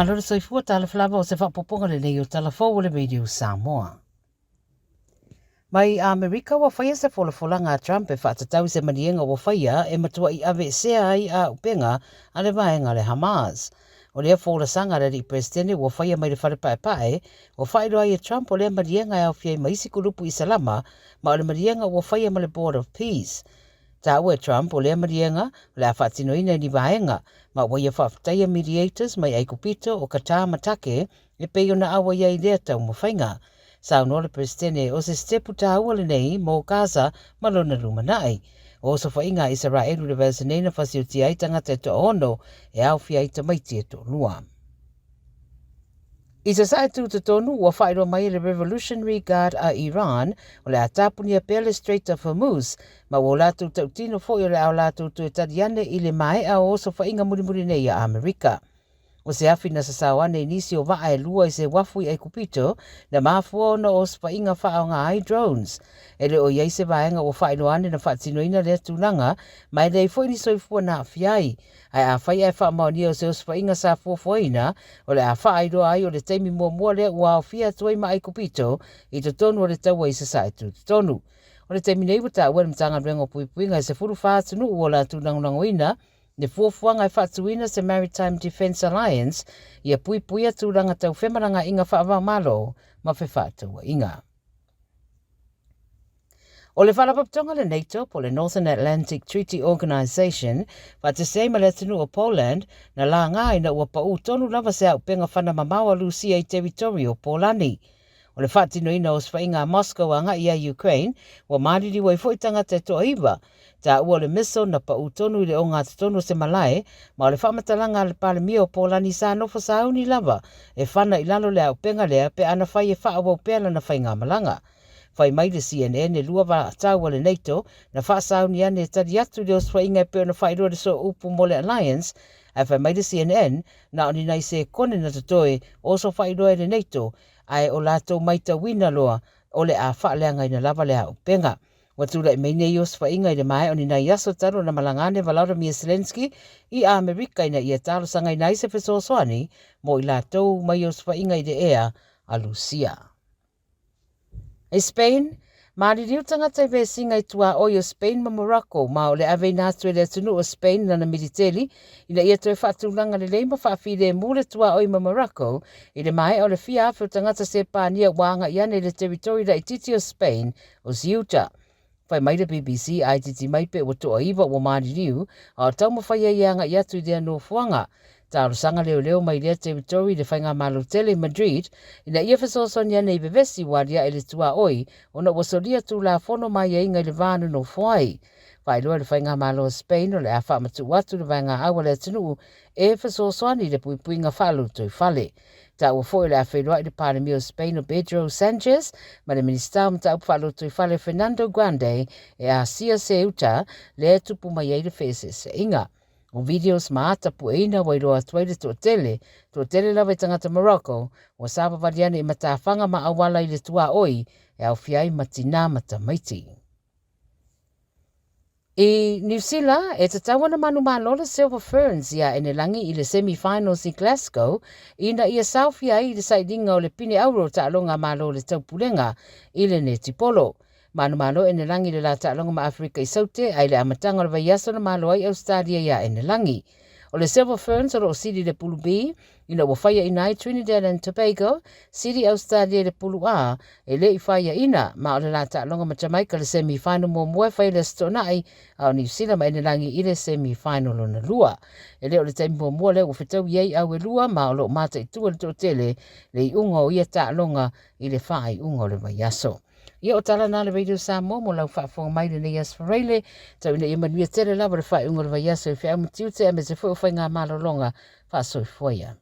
Malo le soifua talofa lava o se faaopoopoga lelei o tala fou o le Radio Samoa. Mai Amerika ua faia se folafolaga a Trump e faatatau i se maliega ua faia e matua'i aveesea ai āupega a le vaega a le Hamas. O lea folasaga a le alii Peresetene ua faia mai le fale paepae, ua faailoa ai e Trump o lea maliega e aofia ai ma isi kulupu Isalama ma o le maliega ua faia ma le Board of Peace. Taua e Trump o lea maliega o le a faatinoina i ni vaega, ma ua ia faafetaia mediators mai Aikupito, o Qatar ma Take e pei ona auai ai i lea taumafaiga. Saunoa le Peresetene o se sitepu taua lenei mo Gaza ma lona lumanai. O osofaiga a Isaraelu i le vaiaso nei na fasiotia ai tagata e toaono e aofia ai tamaiti e toalua. I Sasae Tutotonu, ua faailoa mai e le Revolutionary Guard a Iran o le a tapunia pea le Strait of Hormuz ma ua o latou tautino foi o le a o latou toe tali ane i le maea o osofaiga mulimuli nei a Amerika. O se afi na sasao ane i nisi o vaa e lua i se uafu i Aikupito na mafua ona o osofaiga faaaoga ai drones. E le o i ai se vaega ua faailoa ane na faatinoina lea tulaga ma e leai foi ni soifua na aafia ai. Ae afai ae faamaonia o se osofaiga sa fuafuaina, o le a faailoa ai o le taimi muamua lea ua aofia atu ai ma Aikupito i totonu o le taua i Sasae Tutotonu. O le taimi nei ua taua e le Matagaluega o Puipuiga e 14 atunuu ua latou lagolagoina le fuafuaga e faatuina se Maritime Defence Alliance ia puipuia tulaga tau femalagaaiga faava-o-Malo ma fefaatauaiga. O le Faalapotopotoga a le NATO po o le Northern Atlantic Treaty Organization faatasi ai ma le atunuu o Poland na laga ina ua paū tonu lava se auupega fana mamao a Lusia i teritori o Polani. O le faatinoina o osofaiga a Moscow agai ia Ukraine ua maliliu ai foi tagata e toaiva Taua o le missile na paū tonu i le ogatotonu o se malae, ma o le faamatalaga a le Palemia o Polani sa nofo sauni lava e fana i lalo le auupega lea pe ana fai e faaauau pea lana faigamalaga. Fai mai le CNN e lua vaatau a le NATO na faasauni ane e tali atu i le osofaiga e pei ona faailoa i le sooupu mo le Alliance, ae fai mai le CNN na o ni nai sekone na totoe o osofailoa e le NATO ae o latou maitauina loa o le a faaleagaina lava le auupega. Ua tulai mai nei osofaiga i le maea o ni nai aso talu ona malaga ane Volodymyr Zelenskyy i Amerika ina ia talosagaina ai se fesoasoani mo i latou mai osofaiga i le ea a Lusia. I Spain, maliliu tagata i vesiga i tuaoi o Spain ma Morocco ma o le aveina atu e le atunuu o Spain lana militeli ina ia toe faatulaga lelei ma faafilemu le tuaoi ma Morocco i le maea o le fia afe o tagata Sepania ua agai ane i le teritori laitiiti o Spain o Ceuta. Fai mai le BBC, a itiiti mai pe ua toaiva ua maliliu, a o taumafai ai e agai atu i lea nofoaga. Talosaga leoleo mai lea teritori i le faigamalo tele i Madrid ina ia fesoasoani ane i vevesi ua aliae le tuaoi ona ua solia tulafono ma aiaiga i le va nonofo ai. Faailoa e le faigamalo a Spain o le a faamatuu atu le vaegaau a le atunuu e fesoasoani i le puipuiga faalotoifale. Taua foi o le a feiloai le Palemia o Spain o Pedro Sanchez ma le Minisita o Mataupu Faalotoifale Fernando Grande e asia Ceuta lea e tupu mai ai le feeseeseaiga. O videos ma ata pueina ua iloa atu ai le toatele, toatele lava i tagata Morocco ua savavali ane i matafaga ma auala i le tuaoi e aofia ai ma tinā ma tamaiti. I Niu Sila, e tatau ana manumalo le Silver Ferns iā Enelangi i le semi-finals i Glasgow ina ia saofia ai i le sailiga o le pine auro o taaloga a Malo o le Taupulega i le netipolo. Manumalo Enelangi i le la taaloga ma Aferika i Saute ae i le amataga o le vaiaso na malo ai Ausetalia iā Enelangi. O le Silver Ferns o lo o sili i le Pulu B ina ua faiaina ai Trinidad and Tobago, sili Ausetalia i le Pulu A e le i faiaina, ma o le la taaloga ma Jamaica le semi-final muamua e fai i le Aso Toonai, a o Niu Sila ma Enelangi i le semi-final lona lua. E le o le taimi muamua lea ua fetaui ai au e lua, ma o lo o mataitu e le toatele le iuga o ia taaloga i le faaiuga o le vaiaso. Ia o tala na le Radio Samoa mo lau faafofoga mai lenei aso Faraile, tau ina ia manuia tele lava le faaiuga o le vaiaso i feau ma tiute aemaise foi o faiga malologa faasoifua ia.